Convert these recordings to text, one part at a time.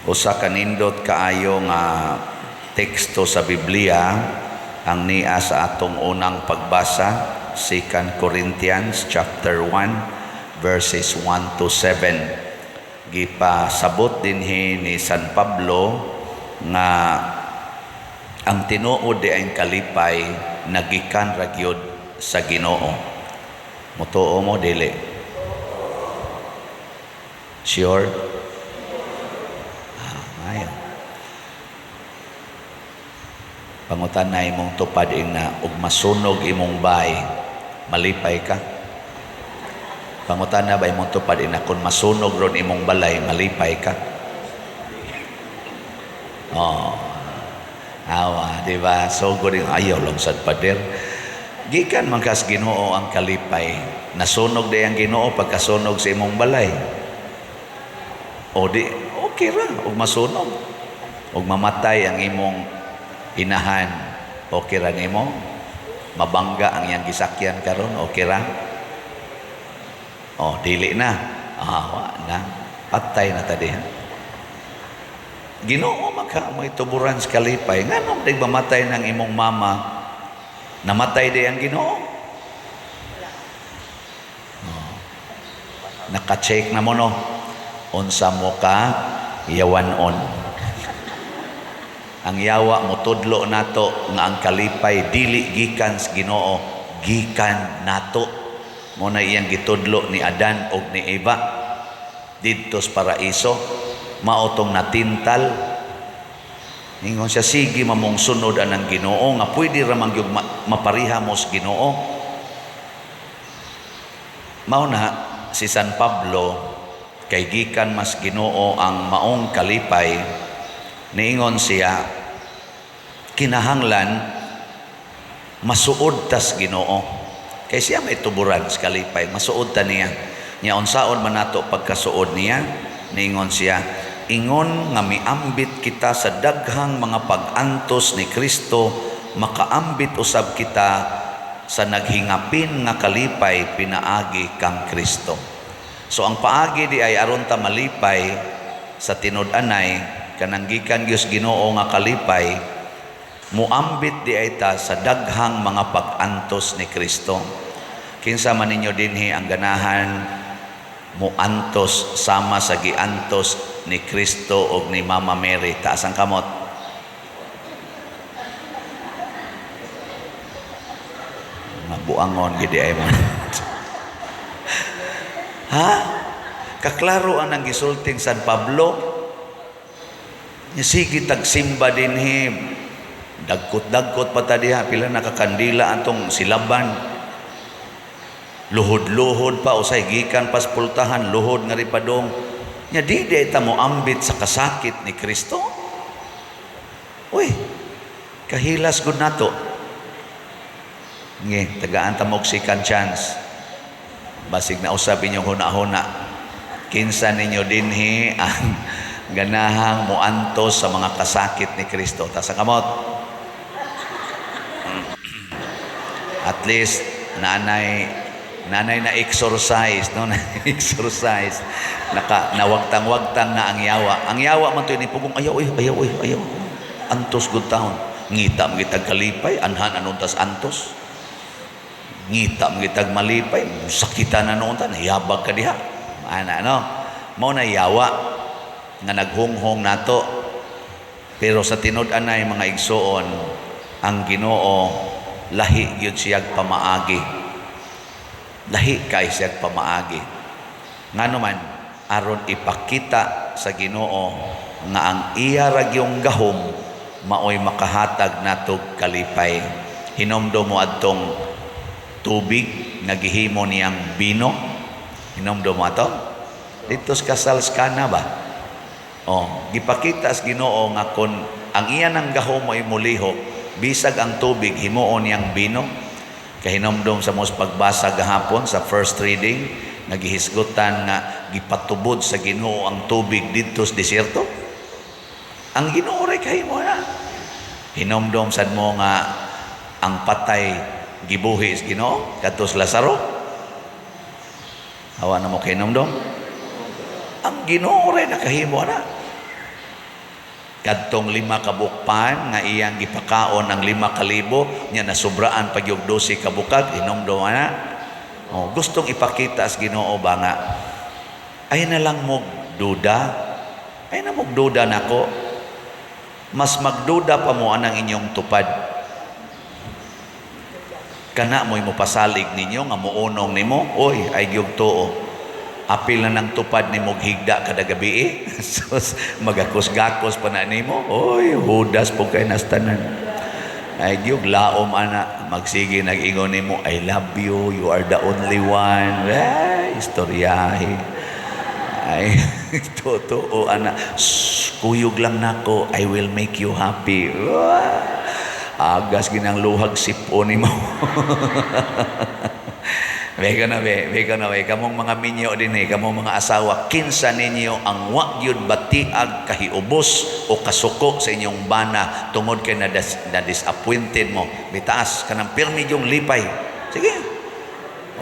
Usa ka nindot kaayo nga teksto sa Biblia ang nia sa atong unang pagbasa, 2 Corinthians chapter 1 verses 1 to 7. Gipasabot dinhi ni San Pablo nga ang tinuod di ang kalipay nagikan ra gyud sa Ginoo. Mutuo mo, dili? Sure? Ah, ayo. Pangutan na imong tupad ingna, ug masunog imong bay, malipay ka? Pangutan na ba imong tupad ingna, kung masunog ron imong balay, malipay ka? Oh. Awa, di ba? So good yung ayaw lang sad, pader. Gikan man kas Ginoo ang kalipay. Nasunog di ang Ginoo pagkasunog sa imong balay. O di, okay ra, ug masunog. Ug mamatay ang imong inahan, okay ra nimo? Mabangga ang iyang gisakyan karon, okay ra? Oh, dili na. Ah, wa na. Patay na ta diha. Ginoo maka mo'y tuburan sa kalipay. Nganong di mamatay ng imong mama? Namatay di ang Ginoo? Oh. Naka-check na mo, no? Unsa mo ka yawan-on. Ang yawa mo tudlo nato nga ang kalipay dili gikan sa Ginoo, gikan nato. Mo na iyang gitudlo ni Adan og ni Eva didto sa paraiso. Mao tong natintal. Ingon siya, sige mamong sunod anang Ginoo nga pwede ra man gyud mapariha mo sa Ginoo. Mao na si San Pablo, kay gikan mas Ginoo ang maong kalipay, niingon siya, kinahanglan masuod tas Ginoo. Kay siya may tuburan sa kalipay, masuod ta niya. Nya unsaon man nato pagkasuod niya? Niingon siya, ingon nga miambit kita sa daghang mga pag-antos ni Kristo, makaambit usab kita sa naghingapin nga kalipay pinaagi kang Kristo. So ang paagi di ay aron ta malipay sa tinud-anay, kanang gikan gyud Ginoo nga kalipay, muambit di ay ta sa daghang mga pag-antos ni Kristo. Kinsa man ninyo dinhi ang ganahan muantos sama sa giantos ni Kristo og ni Mama Mary? Taas ang kamot. Mabuangon gid ay mo. Ha? Kaklaro ang gisulting San Pablo. Sige tagsimba dinhi. Dagkot-dagkot pa ta diha, pila nakakandila atong silaban. Luhod-luhod pa usay gikan pas pultahan, luhod nga ripadong. Nya di di ta mo ambit sa kasakit ni Kristo. Uy, kahilas gud nato. Nge, tagaan ta mo og second chance. Basig na usab inyong huna-huna. Kinsa ninyo dinhi ang ganahang muantos sa mga kasakit ni Kristo? Ta sa kamot. At least nanay nanay na exercise, no? Na exercise. Naka nawagtang-wagtang na ang yawa. Ang yawa man to ni pugong ayaw, ayaw, ayaw, ayaw, ayaw. Antos gud taon. Ngita mo gitag kalipay, anhan anon tas antos. Ngita mo gitag malipay, sakitan na noon ta, nahiyabag ka diha. Ana, no? Mao na yawa nga naghunghong nato. Pero sa tinud-anay, mga igsuon, ang Ginoo lahi gyud siyag pamaagi. Lahi kay siyag pamaagi. Ngano man, aron ipakita sa Ginoo nga ang iya ra gyung gahom maoy makahatag natog kalipay. Hinomdom mo adtong tubig nga gihimo niyang bino? Hinomdom mo ato? Dito sa kasal sa Kana ba? Oh, gipakita sa Ginoo nga kon ang iya nang gahom mo'y mulihok, bisag ang tubig himuon niyang bino. Kahinomdom sa mos pagbasa gahapon sa first reading, nagihisgutan nga gipatubod sa Ginoo ang tubig didto sa desierto. Ang Ginoo ray kahimo na. Hinomdom sad mo nga ang patay gibuhi sa Ginoo kadto sa Lazaro. Hawa na mo kahinomdom? Ang Ginoo ray nakahimo na. Kadtong 5 ka bukpan nga iyang gipakaon ang 5,000 nya nasubraan pa gyud 12 ka bukag, hinumdum ana. Oh, gustong ipakita sa Ginoo ba nga ay na lang mo duda, ay na mo duda nako, mas magduda pa mo anang inyong tupad. Kana mo'y mopasalig ninyo nga muunong nimo, oy, ay gyud tuo. Apil na ng tupad nimo higda kada gabi eh. Sus, magakos-gakos pa na nimo. Oy, hudas po kay nastanan. Ay gyud laom ana, magsige nag-ingon nimo, "I love you, you are the only one." Ay, istoryahe. Ay, totoo ana. "Shh, kuyog lang nako, I will make you happy." Wah! Agas ginang luhag sipo nimo. Beka na be, beka na be, kamong mga minyo din eh, kamong mga asawa, kinsa ninyo ang wa gyud batiag kahiubos o kasuko sa inyong bana tungod kay na, na disappointed mo? Bitaas kanang pirmi yung lipay. Sige.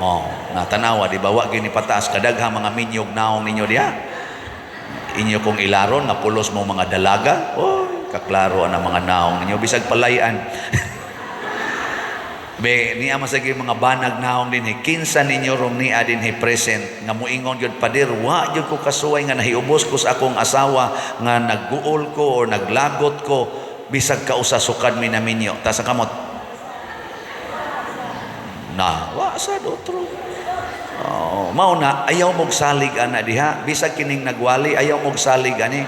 Oh, natanawa di ba, wa gyud ni pataas kadaghang mga minyog naong ninyo diha. Inyo kong ilaron nga pulos mo mga dalaga. Oy, kaklaro ang mga naong ninyo bisag palayan. Be, niya masagi mga banag naong dinhi. Kinsa ninyo rong niya dinhi present nga muingon gyud, "Pader, wa gyud ko kasuway nga nahiubos ko sa akong asawa nga nagguol ko or naglagot ko bisag kausa sukad mi naminyo"? Taas ang kamot. Na, wa sa otro. Oh, mao na ayaw mog salig ana diha, bisag kining nagwali ayaw mog salig ani.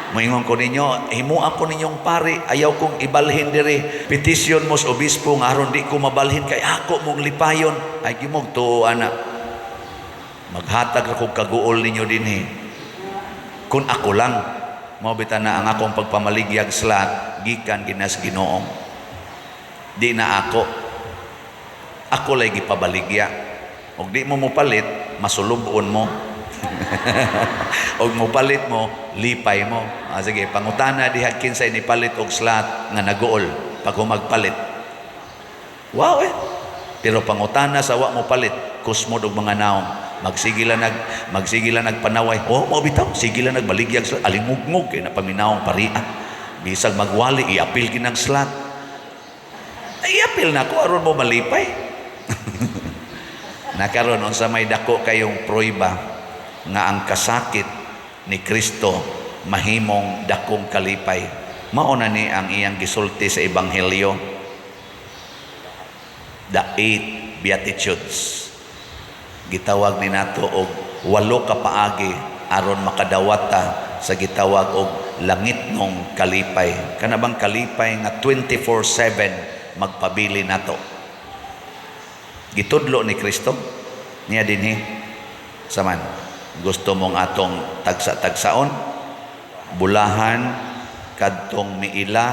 Moingon ko ninyo, himuan ko ninyong pari, ayaw kong ibalhin diri. Petisyon mo sa obispo nga aron di ko mabalhin kay ako mong lipayon. Ay gimog tuo ana. Maghatag ra kog kaguol ninyo dinhi. Kung ako lang, mao bita na ang akong pagpamaligyag slot gikan ginas Ginoo. Di na ako. Ako lay gipabaligya. Og di mo mopalit, masulubon mo. Og mopalit mo, lipay mo. Ah, sige, pangutana diha kinsay nipalit og slot nga naguol pag humagpalit. Wow eh. Pero pangutana sa wa mo palit, kusmod og mga naong. Magsige lang nagpanaway. Oh, mao bitaw, sige lang nagbaligyag slot, alingugngog kay napaminawong paria. Bisag magwali, iapil ginang slot. Ay, iapil na ako aron mo malipay. Nakaron unsa may dako kayong prueba nga ang kasakit ni Kristo mahimong dakong kalipay? Mao na ni ang iyang gisulti sa Ebanghelyo. The eight Beatitudes. Gitawag ni nato og walo ka paagi aron makadawata sa gitawag og langitnong kalipay. Kana bang kalipay nga 24/7 magpabili nato. Gitudlo ni Kristo niya dinhi saman gusto mong atong tagsa-tagsaon. Bulahan kadtong miila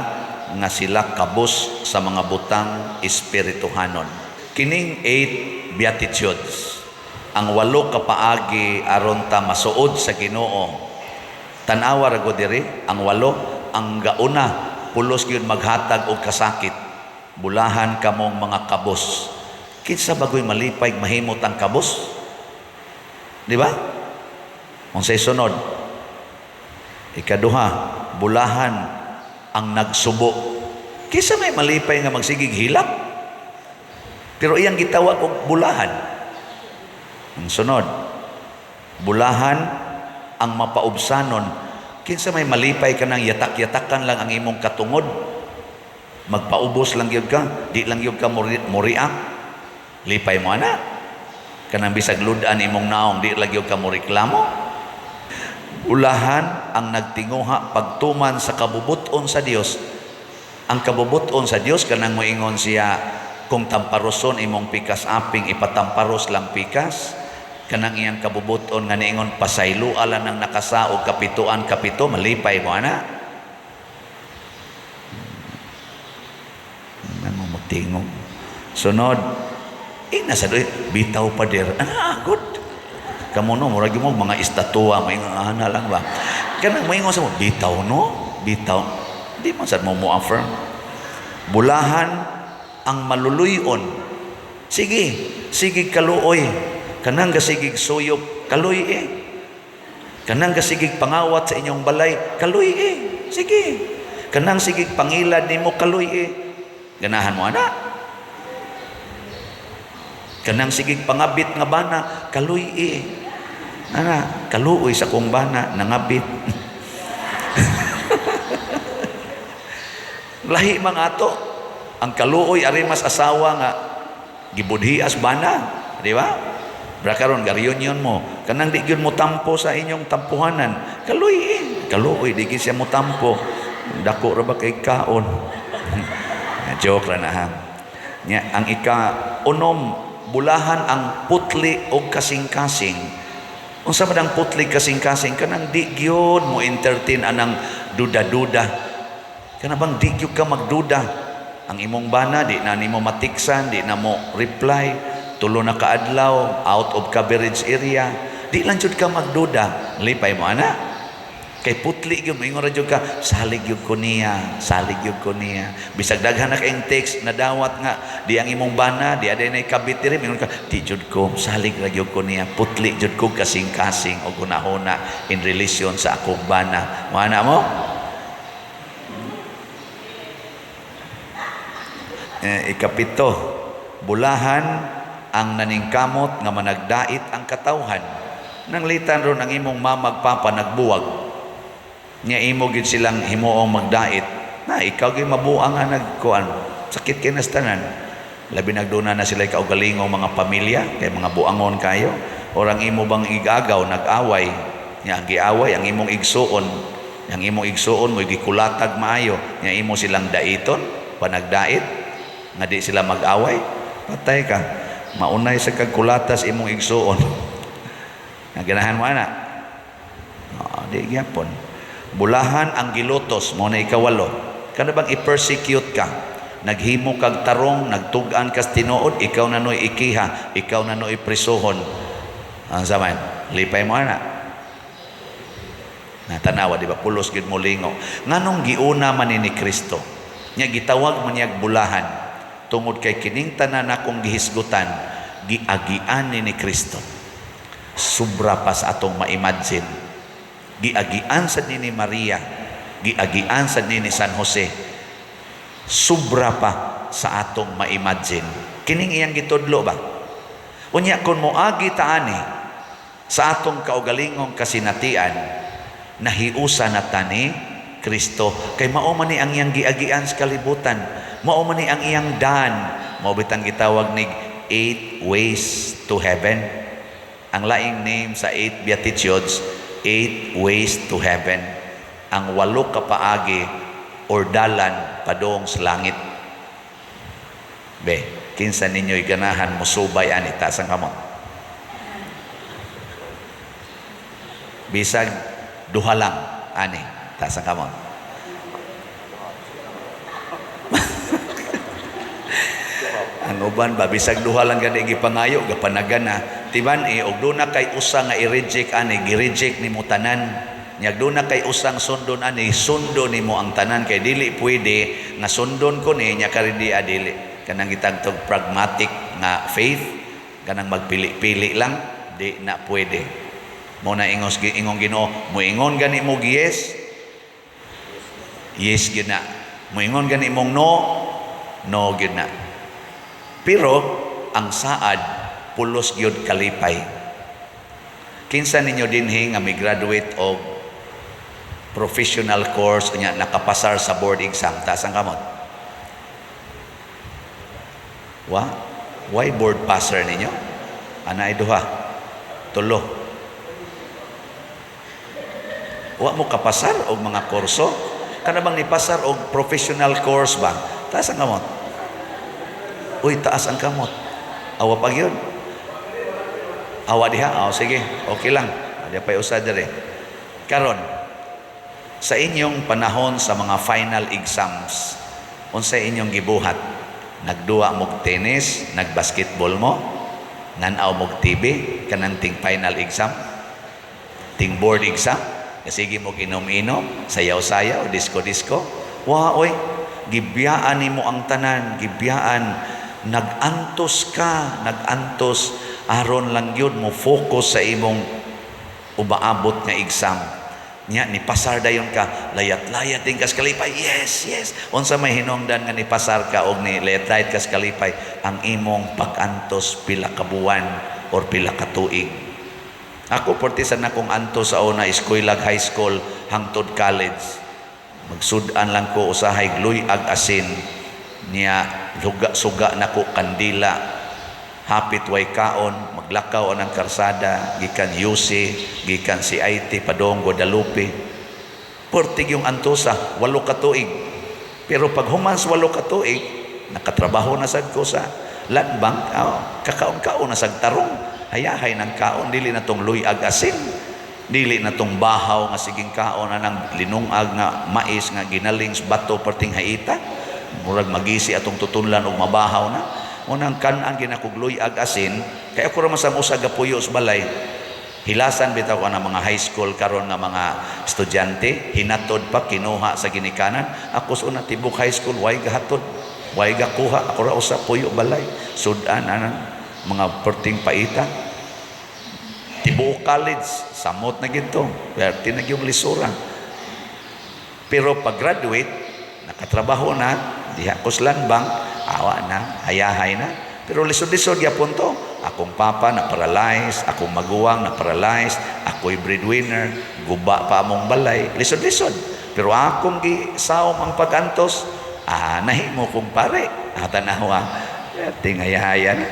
nga sila kabus sa mga butang espirituhanon. Kining eight Beatitudes, ang walo ka paagi aron ta masuod sa Ginoo. Tan-awa ra gud diri ang walo. Ang gauna, pulos gyud maghatag og kasakit: "Bulahan kamong mga kabos." Kinsa bagoy malipay mahimot ang kabos, di ba? Unsay sunod? Ikaduha, "Bulahan ang nagsubo." Kinsa may malipay nga magsigig hilak? Pero iyang gitawag og bulahan. Ang sunod, "Bulahan ang mapaubsanon." Kinsa may malipay ka nang yatak-yatakan lang ang imong katungod? Magpaubos lang gyud ka, di lang gyud ka moriak. Lipay mo ana. Kanang bisag ludan imong naong, di lang gyud ka moreklamo. "Bulahan ang nagtinguha pagtuman sa kabubuton sa Dios." Ang kabubuton sa Dios, kanang moingon siya kung tamparoson imong pikas aping, ipatamparos lang pikas. Kanang iyang kabubuton nga niingon pasayloa lang ang nakasaog kapituan kapito, malipay mo ana. Ano mo tingog? Sunod, ina sa doy, bitaw pa dir. Ana, good. Kamo no, murag mo mga estatua, may ana lang ba? Kanang moingon sa mo, bitaw no? Bitaw. Di man sad mo mo affirm. "Bulahan ang maluluyon." Sige, sige kaluoy. Kanang gasigig suyop, kaluy eh. Kanang gasigig pangawat sa inyong balay, kaluy eh. Sige. Kanang sige pangilad nimo, kaluy eh. Ganahan mo ana? Kanang sige pangabit nga bana, kaluy eh. Ana, kaluoy sa kong bana, nangabit. Lahi mga ato. Ang kaluoy ari mas asawa nga gibudhias bana, di ba? Bra karon ga-reunion mo, kanang di gyud mo tampo sa inyong tampuhanan, kaluoy eh. Kaluoy di gyud siya mo tampo. Dako ra ba kay kaon? Joke ra na ha. Nya ang ika-unom, bulahan ang putli og kasing-kasing. Unsa man ang putli kasing-kasing? Kanang di gyud mo entertain anang duda-duda. Kana bang di gyud ka magduda? Ang imong bana di na nimo matiksan, di na mo reply, tulo na kaadlaw out of coverage area, di lang jud ka magduda. Lipay mo ana. Kay putli gyud, moingon ra jud ka, salig gyud ko niya, salig gyud ko niya. Bisag daghan na kayong text nadawat nga di ang imong bana, di aday nay kabit diri, moingon ka, di jud ko, salig ra gyud ko niya, putli jud ko kasing-kasing og hunahuna in relation sa akong bana. Moana mo? Ikapito, bulahan ang naningkamot nga managdait ang katawhan. Nanglitan ron ang imong mamag papa nagbuwag. Nya imo gid silang himuong magdait. Na ikaw gyud mabuang nga nagkuan. Sakit kay nas tanan. Labi nagduna na sila kaugalingong mga pamilya kay mga buangon kayo. Orang imo bang igagaw nag-away. Nya ang giaway ang imong igsuon. Ang imong igsuon mo gikulatag maayo. Nya imo silang daiton panagdait nga di sila mag-away. Patay ka. Maunay sa kagkulatas imong igsuon. Naganahan mo ana. Oh, di gyapon. Bulahan ang gilutos mo na ikawalo. Kana bang i-persecute ka? Naghimo kag tarong, nagtug-an kas tinuod, ikaw na noy ikiha, ikaw na noy prisuhon. Ang saman, lipay mo ana. Natanawa, di ba? Pulos gid mo lingo. Nganong giuna man ni Kristo? Nya gitawag man niyag bulahan tungod kay kining tanan akong gihisgutan, giagian ni Kristo. Sobra pa sa atong ma-imagine. Giagian sa ni Maria, giagian sa ni San Jose. Sobra pa sa atong ma-imagine. Kining iyang gitudlo ba? Unya kun moagi ta ani sa atong kaugalingong kasinatian, nahiusa na ta ni Kristo. Kay mao man ni ang iyang giagian sa kalibutan, mao man ni ang iyang daan. Mao bitang gitawag nig 8 ways to heaven. Ang laing name sa 8 Beatitudes, 8 ways to heaven. Ang 8 ka paagi or dalan padung sa langit. Be, kinsa ninyo'y ganahan mosubay ani, taas ang kamot. Bisag duha lang ani, taas ang kamot. Ang uban ba bisag duha lang gani gipangayo gapanagan na. Tiban eh og duna kay usa nga i-reject ani, gi-reject nimo tanan. Nya duna kay usang sundon ani, sundo nimo ang tanan kay dili pwede nga sundon ko ni nya karon di adili. Kanang gitagtog pragmatic nga faith, kanang magpili-pili lang, di na pwede. Mo na ingos ingong Ginoo, moingon gani mo yes. Yes gyud na. Moingon gani mong no, no gyud na. Pero ang saad pulos gyud kalipay. Kinsa ninyo dinhi nga mi-graduate og professional course unya nakapasar sa board exam, taas ang kamot? Wa? Why board passer ninyo? Ana ay duha. Tulo. Wa mo kapasar og mga kurso? Kana bang nipasar og professional course ba? Taas ang kamot. Uy, taas ang kamot. Awa pa gyud. Awa diha. Oh, sige, okay lang. Di pa usa diri. Karon, sa inyong panahon sa mga final exams, unsay inyong gibuhat? Nagduwa mog tennis, nagbasketball mo, nan-aw mog TV kanang ting final exam, ting board exam, sige mo inom-inom, sayaw-sayaw, disco-disco. Wa oy, gibiyaan nimo ang tanan, gibiyaan. Nag-antos ka, nag-antos aron lang gyud mo focus sa imong umaabot nga exam. Nya ni pasar dayon ka, layat-layat din kas kalipay. Yes. Unsa may hinungdan nga ni pasar ka og ni layat-layat kas kalipay? Ang imong pag-antos pila ka buwan or pila ka tuig. Ako, porti sa nakong antos sa una, eskwela, high school hangtod college. Magsud-an lang ko usahay luyag asin niya, luga suga nako kandila, hapit way kaon, maglakaw anang karsada gikan UC, gikan CIT padong Guadalupe. Pertig yung antosa 8 ka tuig. Pero pag human sa 8 ka tuig, nakatrabaho na sad ko sa Land Bank. Oh, kakaon-kaon na sad tarong, hayahay ng kaon, dili na tong luyag asin, dili na tong bahaw nga siging kaon anang linungag nga mais nga ginaling sa bato, perting haita, murag magisi atong tutunlan og mabahaw na. Unang kan-an ginakog luyag asin kay ako ra man sang usa gapuyo sa balay. Hilasan bitaw ko na mga high school karon nga mga estudyante, hinatod pa kinuha sa ginikanan. Ako sa una, tibok high school, way gahatod, way gakuha. Ako ra usa puyo balay, sudan anang mga perting paita. Tibuok college, samot na gito, perti na yung lisura. Pero pag graduate, nakatrabaho na diha ko sa Land Bank, awa na, hayahay na. Pero lisod-lisod gyapon to. Akong papa na paralyzed, akong maguwang na paralyzed, ako'y breadwinner, guba pa among balay, lisod-lisod. Pero akong gisaom ang pag-antos, nahimo kong pare. Tanawa, tingayahayan.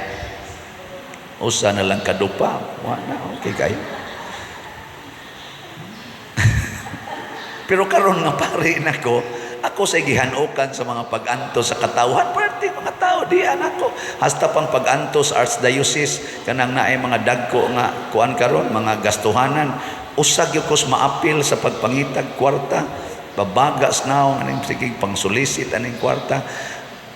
Usa na lang kadupa, wa na, okay kayo. Pero karon nga pare nako, ako sa gihanukan sa mga pag-antos sa katawhan, parte mga tao di ako. Hasta pang pag-antos archdiocese, kanang naay mga dagko nga kuan karon, mga gastuhanan, usag gyud ko maapil sa pagpangitag kwarta, babagas naong aning sige pangsulisit aning kwarta.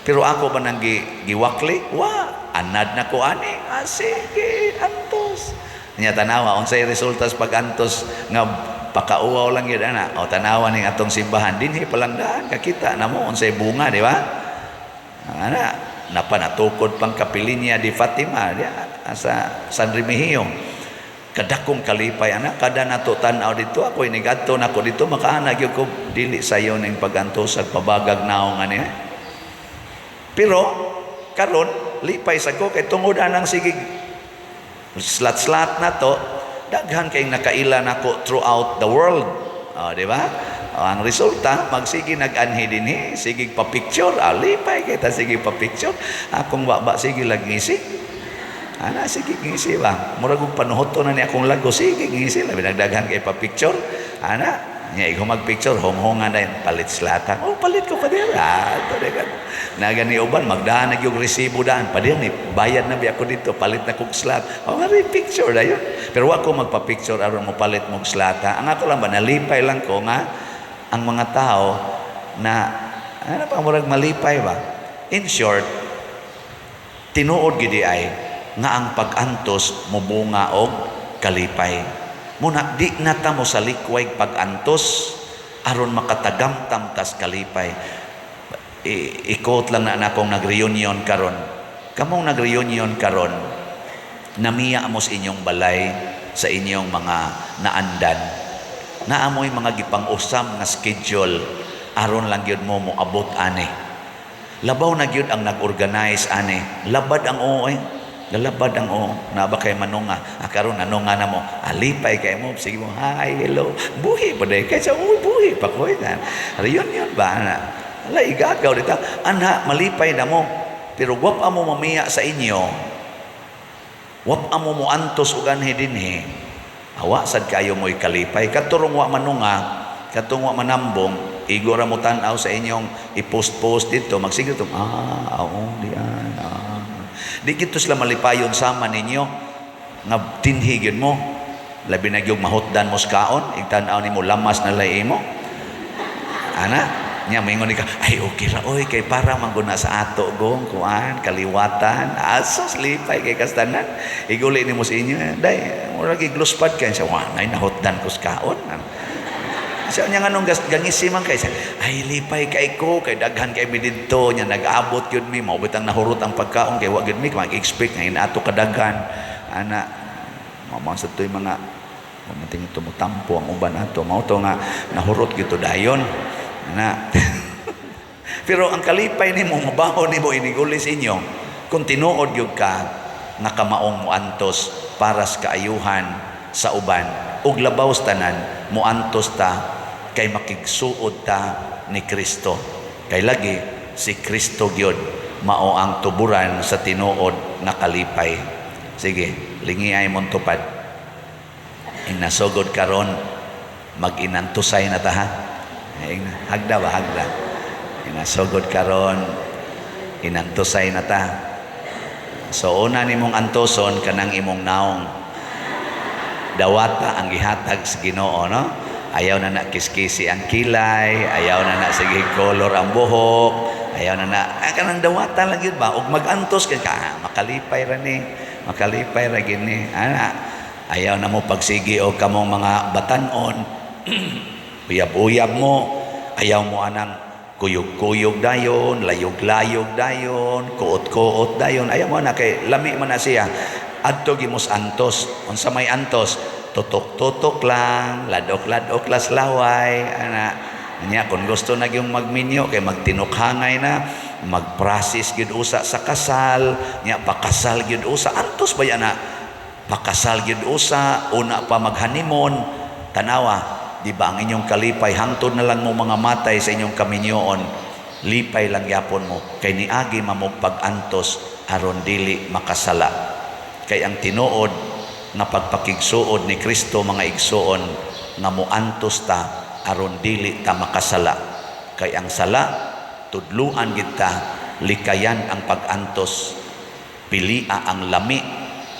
Pero ako ba nang giwakli? Wa, anad na ko ani. Sige, antos. Nya tanawa unsay resulta sa pag-antos nga pakauwaw lang yun ana. O tanawa ning atong simbahan dinhi palangdaan, kakita na mo unsay bunga, di ba? Ana, napa natukod pang kapilinya di Fatima di sa San Remigio. Kadakong kalipay ana kada nato tan-aw dito. Ako inigadto nako dito, makaana gyud ko, dili sayo ning pagantos ag pabagag naong ani. Pero karon lipay sa ko kay tungod anang sige slat-slat na to, daghan kay nakaila nako throughout the world. Oh, di ba? Oh, ang resulta, magsige nag-anhi dinhi, sige pa-picture, lipay kita sige pa-picture. Akong baba sige lag ngisi. Ana sige ngisi ba? Murag og panuhoto na ni akong lago, sige ngisi, labi nagdaghan kay pa-picture. Ana, nya ikaw mag-picture, honghongan na yun, palit slata. Oh, palit ko pa din. Ito na ka. Nagani uban, magdaan na yung resibo daan. Pa din, bayad na bi ako dito, palit na kong slat. Oh, nga picture na yun. Pero wa ko magpa-picture aron mo palit mong slata. Ang ako lang ba, nalipay lang ko nga ang mga tao na, ano pa, murag malipay ba? In short, tinuod gidi ay nga ang pag-antos mobunga og kalipay. Muna di na ta mo sa likway pag-antos aron makatagamtam tas kalipay. I-quote lang na akong nag-reunion karon. Kamong nag-reunion karon, namiya mo sa inyong balay, sa inyong mga naandan. Naamoy mga gipang-usam nga schedule aron lang gyud mo moabot ani. Labaw na gyud ang nag-organize ani. Labad ang oo eh. Lalabad ang oo. Na ba kay manunga? Karon nanunga na mo. Alipay kay mo. Sige mo, hi, hello. Buhi pa day. Kaysa, uy, buhi pa ko. Reunion ba? Ana? Ala, igagaw dito. Anha, malipay na mo. Pero wap amo mamiya sa inyo. Wap amo mo antos og anhi dinhi. Awa sad kayo mo'y kalipay. Katurong wa manunga, katong wa manambong, igo ra mo tan-aw sa inyong i-post-post dito, magsige itong, oo, diyan, ah. Di gito sila malipayon sama ninyo, nga dinhi gyud mo. Labi na gyud mahutdan mo sa kaon, igtan-aw nimo lamas na lay imo. Ana, nya moingon ka, ay okay ra oy kay para man guna sa ato gong kuan kaliwatan. Asos lipay kay kastanan. Iguli nimo sa inyo, day, murag igluspad kay siya, wa nay nahutdan ko sa kaon. Siya niya nganong gangisi man kay siya, ay lipay kay ko kay daghan kay mi didto nya nag-abot gyud mi, mao bitang nahurot ang pagkaon kay wa gyud mi mag-expect nga inato kadaghan. Ana, mao man sa to'y mga Mating tumutampo ang uban ato. Mao to nga nahurot gyud to dayon. Na. Pero ang kalipay nimo, mabaho nimo iniguli sa inyo kung tinuod gyud ka nga kamaong moantos para sa kaayuhan sa uban, ug labaw sa tanan, moantos ta kay makigsuod ta ni Kristo, kay lagi si Kristo gyud mao ang tuburan sa tinuod nga kalipay. Sige, lingiay mong tupad. Inasugod karon, mag-inantusay na ta, ha. Hagda ba, hagda. Inasugod karon, inantusay na ta. So una nimong antoson kanang imong naong. Dawata ang gihatag sa Ginoo, no? Ayaw na na kiskisi ang kilay, ayaw na na sige color ang buhok, ayaw na na kanang dawata lang gyud ba, ug magantos ka, ka makalipay ra ni, makalipay ra gini. Ana, ayaw na mo pagsigi og kamong mga batanon, uyab-uyab mo, ayaw mo anang kuyog-kuyog dayon, layog-layog dayon, kuot-kuot dayon. Ayaw mo na kay lami man na siya. Adto gimos antos. Unsa may antos? Tutok-tutok lang, ladok-ladok las laway, ana. Nya kung gusto na gyung magminyo kay magtinukhangay na, magprocess gyud usa sa kasal, nya pakasal gyud usa. Antos ba yan na? Pakasal gyud usa, una pa mag-honeymoon. Tanawa, di ba ang inyong kalipay, hangtod na lang mo mga matay sa inyong kaminyoon, lipay lang yapon mo kay niagi mamog pag-antos aron dili makasala. Kay ang tinuod nga pagpakigsuod ni Kristo, mga igsuon, nga moantos ta aron dili ta makasala, kay ang sala, tudluan gid ta likayan ang pag-antos, pilia ang lami,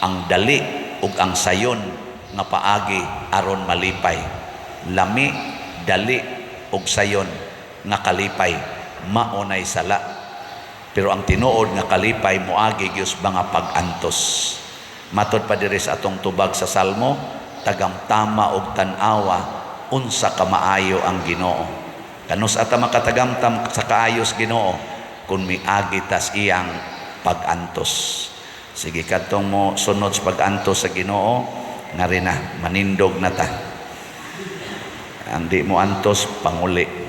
ang dali ug ang sayon nga paagi aron malipay. Lami, dali ug sayon nga kalipay, mao nay sala. Pero ang tinuod nga kalipay moagi gyud sa mga pag-antos. Matod pa diri sa atong tubag sa Salmo, tagamtama og tan-awa unsa ka maayo ang Ginoo. Kanus ata makatagamtam sa kaayos Ginoo kung miagi tas iyang pag-antos? Sige, kadtong mo sunod sa pag-antos sa Ginoo, ngari na manindog na ta. Ang di mo antos, panguli.